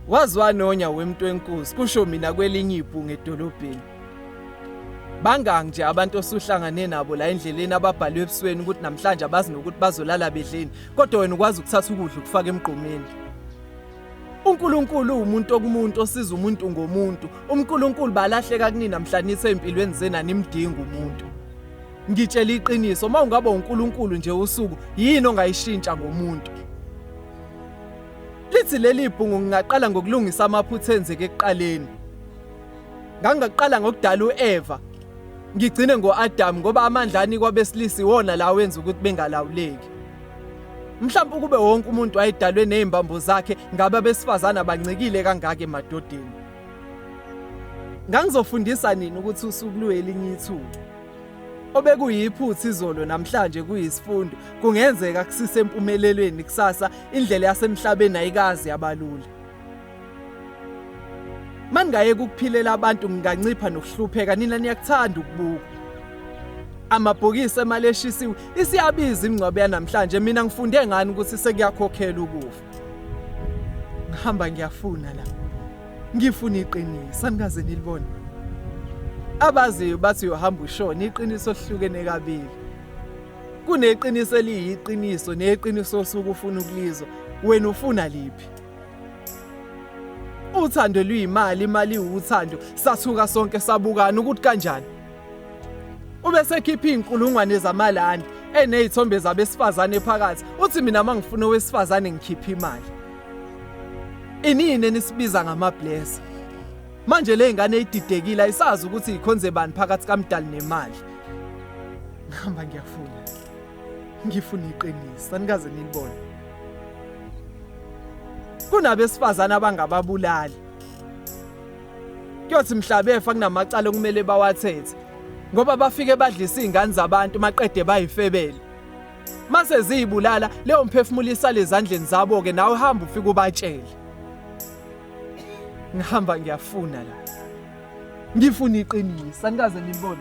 Wazwanonya wemntwenkosi kusho mina kwelinye ibhungu edolobheni. Bangaki nje abantu osuhlangane nabo la endleleni ababhalwe ebusweni ukuthi namhlanje abazi nokuthi bazolala bedleni kodwa wena ukwazi ukuthatha ukudla ukufaka emgqomeni. UNkulunkulu uwumuntu okumuntu osiza umuntu ngomuntu. UNkulunkulu balahleka kunina mhla nithe empilweni zenu animdingi umuntu. Ngitshela iqiniso uma ungaba uNkulunkulu nje usuku yini ongayishintsha ngomuntu? Lithi leli bhungu ngingaqala ngokulungisa amaphutha enzeke ekuqaleni. Ngangaqala ngokudala uEva ngigcine ngoAdam ngoba amandla anikwa abesilisa iwona la wenza ukuthi bengalawuleki. Mhlawumbe ukube wonke umuntu wayedalwe nezimbambo zakhe ngabe abesifazana bancikile kangaka emadodeni. Ngangizofundisa nini ukuthi usuku luwelinye ithuba. Obekuyiphutha izolo namhlanje kuyisifundo kungenzeka kusise empumelelweni kusasa indlela yasemhlabeni ayikazi yabalula. Maningayeka ukuphilela abantu ngingancipha nokuhlupheka nina niyakuthanda ukubuka. Amabhokisi emali eshisiwe isiyabiza imingcwabo yanamhlanje mina ngifunde ngani ukuthi sekuyakhokhela ukufa. Ngihamba ngiyafuna la. Ngifuna iqiniso anikaze nilibone. Abaziyo bathi uyohamba ushona iqiniso lihlukene kabili. Kuneqiniso eliyiqiniso neqiniso osuke ufuna ukulizwa. Wena ufuna liphi? Uthando luyimali, imali iwuthando. Sathuka sonke sabukana ukuthi kanjani. Ube sekhipha izinkulungwane zamalandi enezithombe zabesifazane phakathi. Uthi mina mangifuna owesifazane ngikhipha imali. Inini enisibiza ngama-blesser? Manje le ngane ididekile ayisazi ukuthi ikhonze bani phakathi kaMdali nemali. Ngihamba ngiyafuna. Ngifuna iqiniso, anikaze nilibone. Kunabesifazane abangababulali. Kuyothi mhla befa kunamacala okumele bawathethe ngoba bafike badlisa izingane zabantu maqede bayifebele. Mase ziyibulala leyo mphefumulo isale ezandleni zabo ke nawe hamba ufike ubatshele. Ngihamba ngiyafuna la. Ngifuna iqiniso, anikaze nilibone.